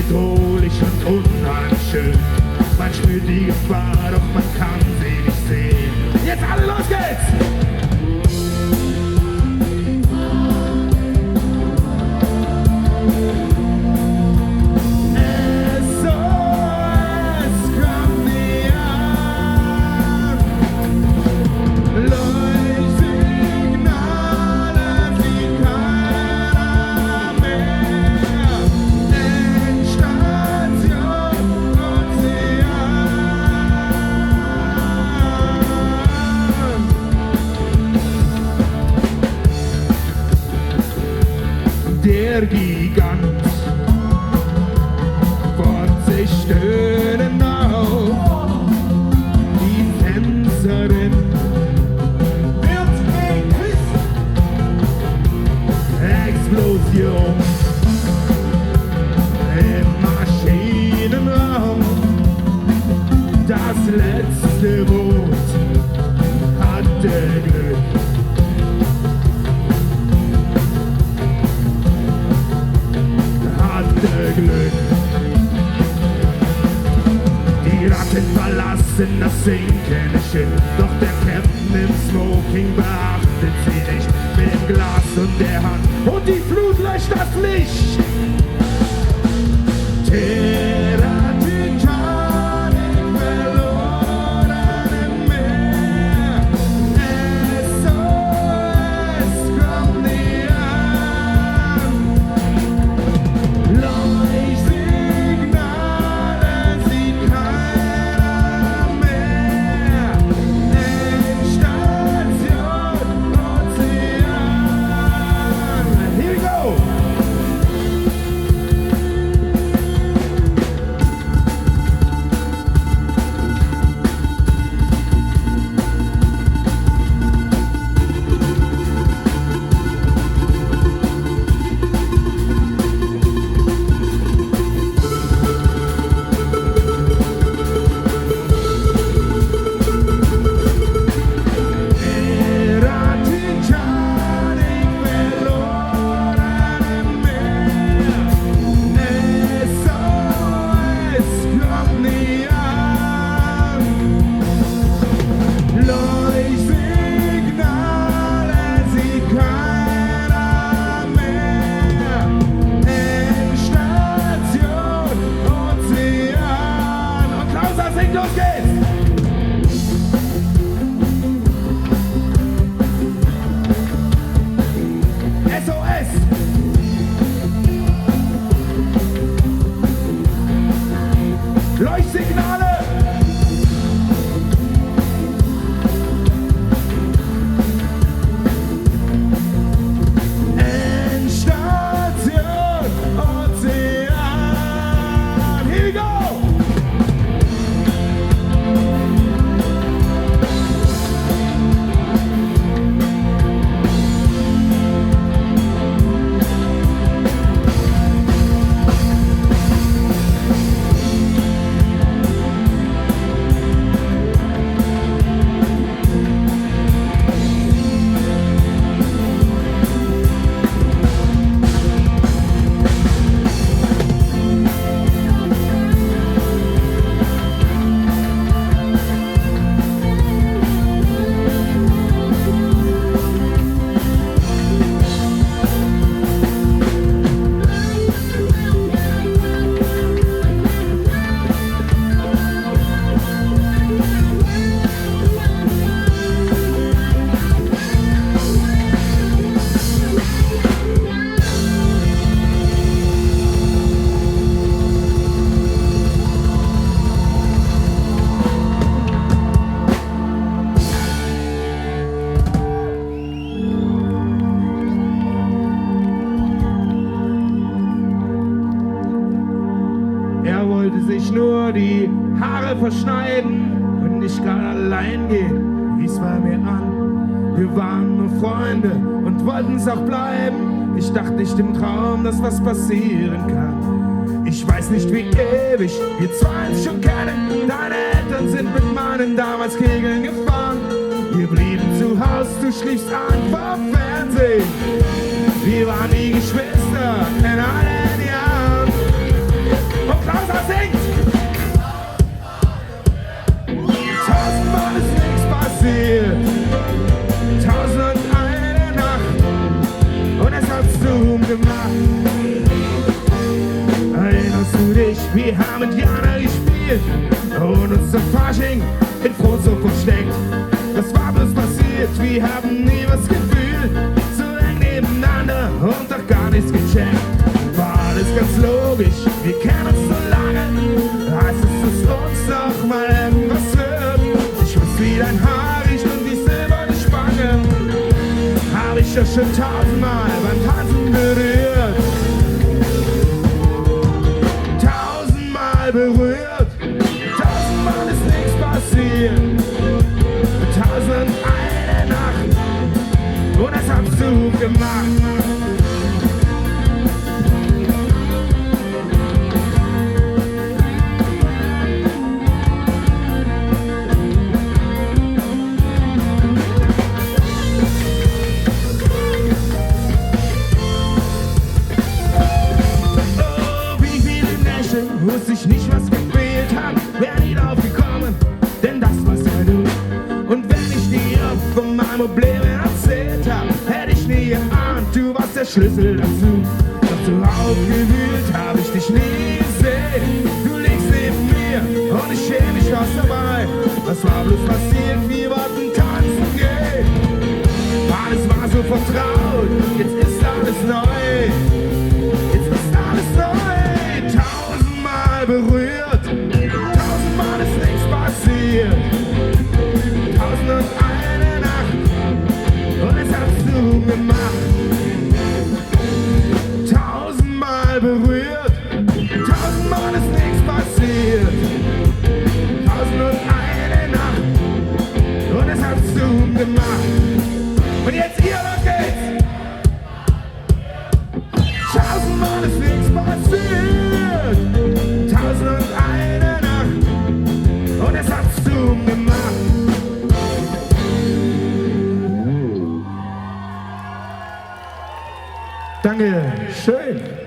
Bedrohlich und unheimlich schön. Man spürt die Gefahr, doch man kann sie nicht sehen. Jetzt alle, los geht's! SOS kommt nie an. Leuchtsignale sieht keiner mehr. Endstation Ozean. Der Gigant bäumt sich stöhnend auf. Die Tänzerin Wird geküsst. Explosion im Maschinenraum. Das letzte Boot hatte Glück. Hatte Glück. Die Ratten verlassen das sinkende Schiff, doch der Captain im Smoking beachtet sie nicht. Mit dem Glas in der Hand und die Flut löscht das Licht. Terra Titanic verloren im Meer. SOS kommt nie an. Leuchtsignale sieht keiner mehr. Endstation Ozean. Here we go! Terra Titanic verloren im Meer. SOS kommt nie an. Leuchtsignale sieht keiner mehr. Endstation Ozean. Und Klauser singt, los geht's! SOS! Leuchtsignale! Endstation Ozean! Here we go! Er wollte sich nur die Haare verschneiden und nicht gar allein gehen, wie's bei mir an. Wir waren nur Freunde und wollten's auch bleiben. Ich dachte nicht im Traum, dass was passieren kann. Ich weiß nicht, wie ewig wir zwei uns schon kennen. Deine Eltern sind mit meinen damals Kegeln gefahren. Wir blieben zu Haus, du schliefst an vor Fernsehen. Wir waren nie Geschwister in allen Jahren. gemacht. Erinnerst du dich, wir haben Indianer gespielt und uns zum Fasching in Frohnhof versteckt. Was war bloß passiert? Wir haben nie was gefühlt, so eng nebeneinander und doch gar nichts gecheckt. War alles ganz logisch, wir kennen uns so lange, heißt es, dass uns noch mal irgendwas wird. Ich wusste, wie dein Haar riecht und die silberne Spange hab ich ja schon tausendmal beim Tanzen berührt. Tausendmal berührt, tausendmal ist nichts passiert. 1001 Nacht und das hast du gemacht. Oh, wie viele Nächte wusste ich nicht, was gefehlt hat, wär nie drauf gekommen, denn das warst ja du. Und wenn ich dir von meinen Problemen erzählt hab, hätte ich nie geahnt, du warst der Schlüssel dazu. Doch so aufgewühlt hab ich dich nie gesehen. Du liegst neben mir und ich schäme mich fast dabei. Was war bloß passiert? Wir wollten tanzen gehen. Alles war so vertraut, jetzt ist alles neu. Jetzt ist alles neu. Tausendmal berührt, tausendmal ist nichts passiert. 1001 Nacht und es hast du gemacht. Tausendmal berührt, tausendmal ist nichts passiert. 1001 Nacht und es hast du gemacht. Und jetzt ihr, los geht's! Tausendmal ist nichts passiert. 1001 Nacht und es hast du gemacht. Danke, schön.